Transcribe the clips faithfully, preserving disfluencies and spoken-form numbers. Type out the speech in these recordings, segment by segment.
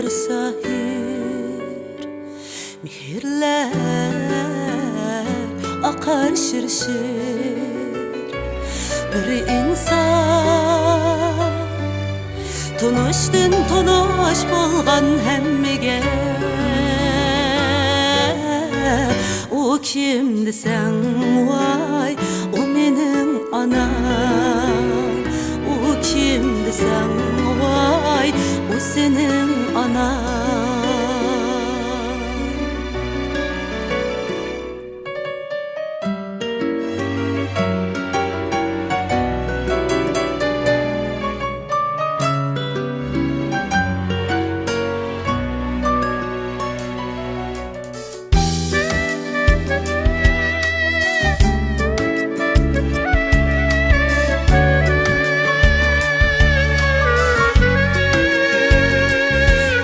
ساھىر، مېھىرلەر ئاقار شىر-شىر. بىر ئىنسان تونۇشتىن تونۇش بولغان ھەممىگە، ئۇ كىم دېسەڭ، ۋاي، ئۇ مېنىڭ ئانام. ئۇ كىم دېسەڭ، ۋاي، ئۇ سېنىڭ ئاناڭ.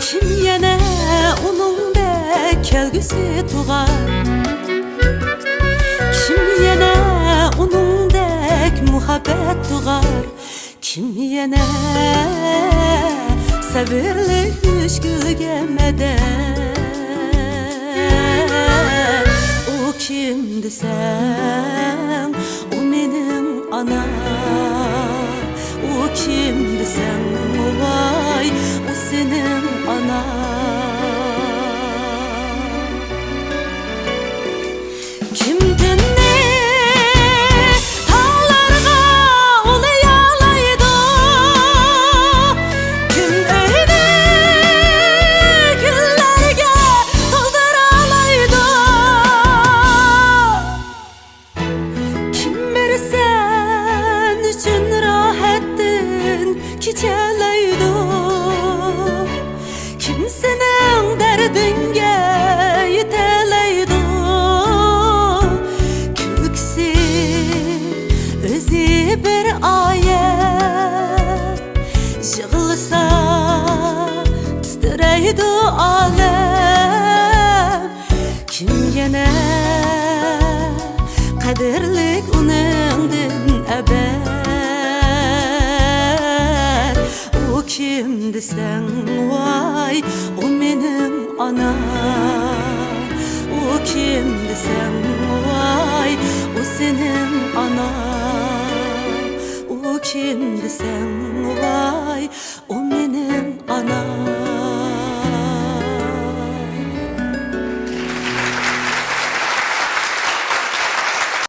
كىم يەنە ئۇنىڭدەك كەلگۈسى تۇغار؟ كىم يەنە ئۇنىڭدەك مۇھەببەت تۇغار؟ كىم يەنە سەۋرلىك مۈشكۈلگە مەدەت؟ ئۇ كىم دېسەڭ، ئۇ مېنىڭ ئانام. ئۇ كىم دېسەڭ، ۋاي، ئۇ سېنىڭ ئاناڭ. كىم تۈننى تاغلارغا ئۇلىيالايدۇ؟ كىم ئۆينى گۈللەرگە تولدۇرالايدۇ؟ كىم بىر سەن ئۈچۈن راھەتتىن كېچەلەيدۇ؟ كىم سېنىڭ دەردىڭگە يېتەلەيدۇ؟ كۈلكىسى ئۆزى بىر ئايەت، يىغلىسا تىترەيدۇ ئالەم. كىم يەنە قەدىرلىك ئۇنىڭدىن ئەبەد؟ ئۇ كىم دېسەڭ، ۋاي، ئۇ مېنىڭ ئانام. ئۇ كىم دېسەڭ، ۋاي، ئۇ سېنىڭ ئاناڭ. ئۇ كىم دېسەڭ، ۋاي، ئۇ مېنىڭ